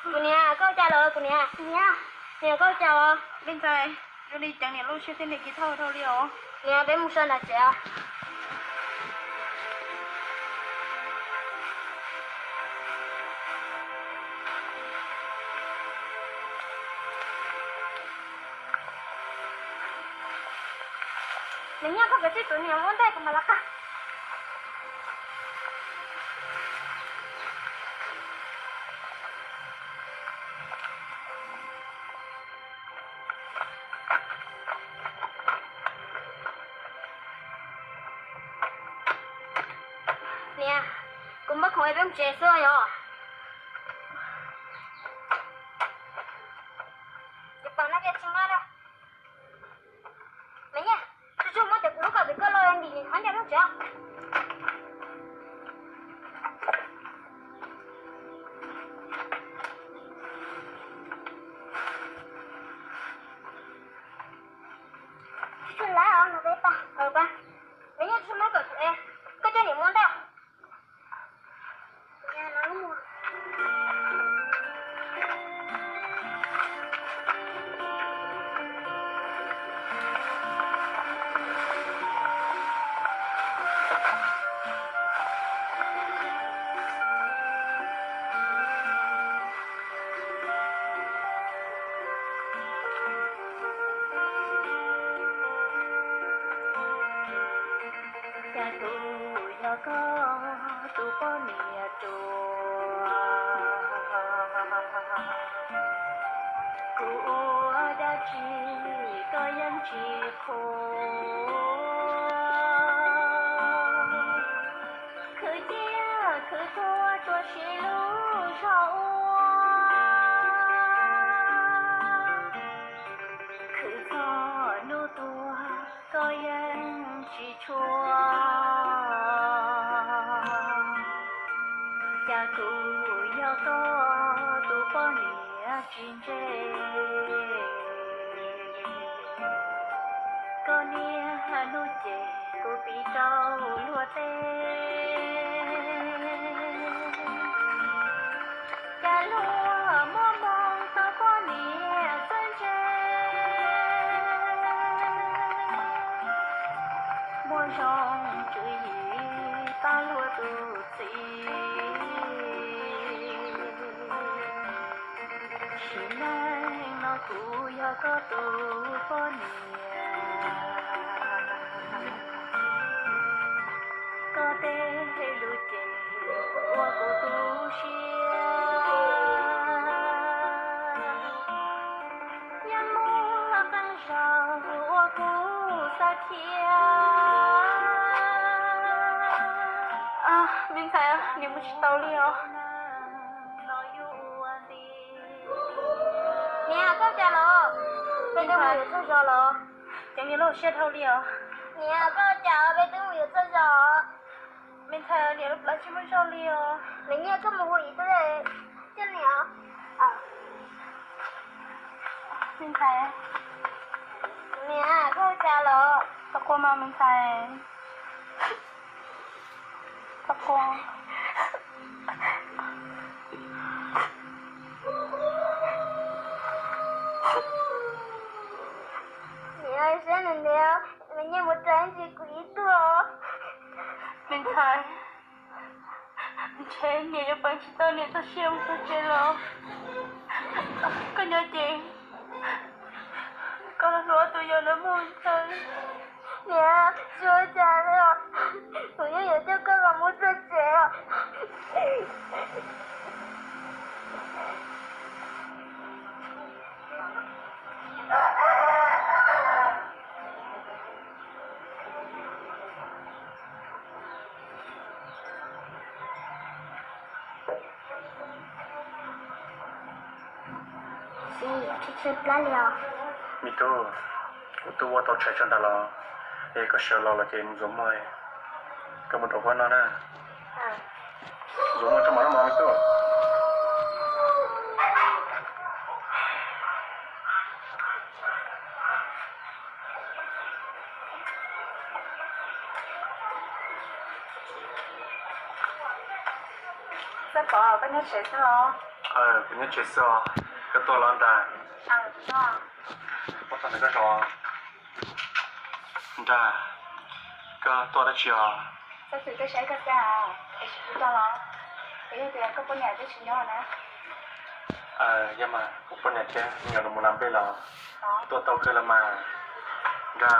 Kuv niam, koj ua cas los kuv niam? Niam, koj ua cas los? Peb ntxhais, zoo li ceev niam lub siab thiab niam kis thauj dhau li os. Niam, peb mus so nram tsev os. Nws nyob koj kov tsib tus niam muab ntaj kuv mam los qab. Niam, kuv muab khoom es peb mus tsev xwb yog. Ces pom no ces tsis muab lawm. Me nyuam, tsuag tsuag muab cov kuv lub kom pem koj los ntim nws qhov ncauj lub tsev. Tsuag tsuag lawm os, no peb pab. Me nyuam, tsuag tsuag muab kom kuv es, koj coj niam mus ntag. Cas kuv yog koj tus poj niam ruam, kuv ua dab tsi koj yeej tsis qhuas. Khwv ciaj khwv tuag rua siab lub zog ua, khwv txog hnub tuag koj yeej tsis tshua. Cas kuv yog koj tus poj niam tsis ntse, koj niaj hnub ces kuv piv rau luag teb. Cas luag muaj moo tau poj niam txawj ntse, muaj zoo tswv yim pab luag tus txiv. Sim neej no kuv yog koj tus poj niam, koj tej lus ces ua kuv tu siab. Yeej muaj qee zaus ua kuv xav khiav. Me ntxhais, niam mus tsis tau li os. Niam, koj ua cas los? Peb twb mus yuav txog zos los. Ceev niam lub siab dhau li os. Niam, koj ua cas, peb twb mus yuav txog zos. Me ntxhais, niam lub plab tsis muaj zog li os. Me nyuam, koj mus hu ib tug coj niam. Me ntxhais. Niam, koj ua cas los? Koj quaj mas me ntxhais. Koj quaj. Niam, saib nws ntiav, me nyuam mus txog ntsis kuv ib tug. Me ntxhais, ntshe niam yuav peem tsis tau niam txoj sia mus txog tsev los. Koj nyob ces koj los hluas ob tug yau no mus ntag. Niam, tsis ua cas li os, kuv yeej yuav coj koj los mus txog tsev os. Tsis tshaib plab li os. Me tub, kuv twb ua tau tshais tso ntag los, es koj sawv los los ces mus ntxuav muag, koj mus rau huab no na. Ntxuav muag tso mam noj mov me tub. Xab Pov, koj nyob tsev xwb los? Kuv nyob tsev xwb os. Koj tuaj los Nra? Nra, koj tuaj dab tsi os? Yog mas kuv poj niam thiab me nyuam los mus nram nplej los, tuaj tau kawg los mas Nra.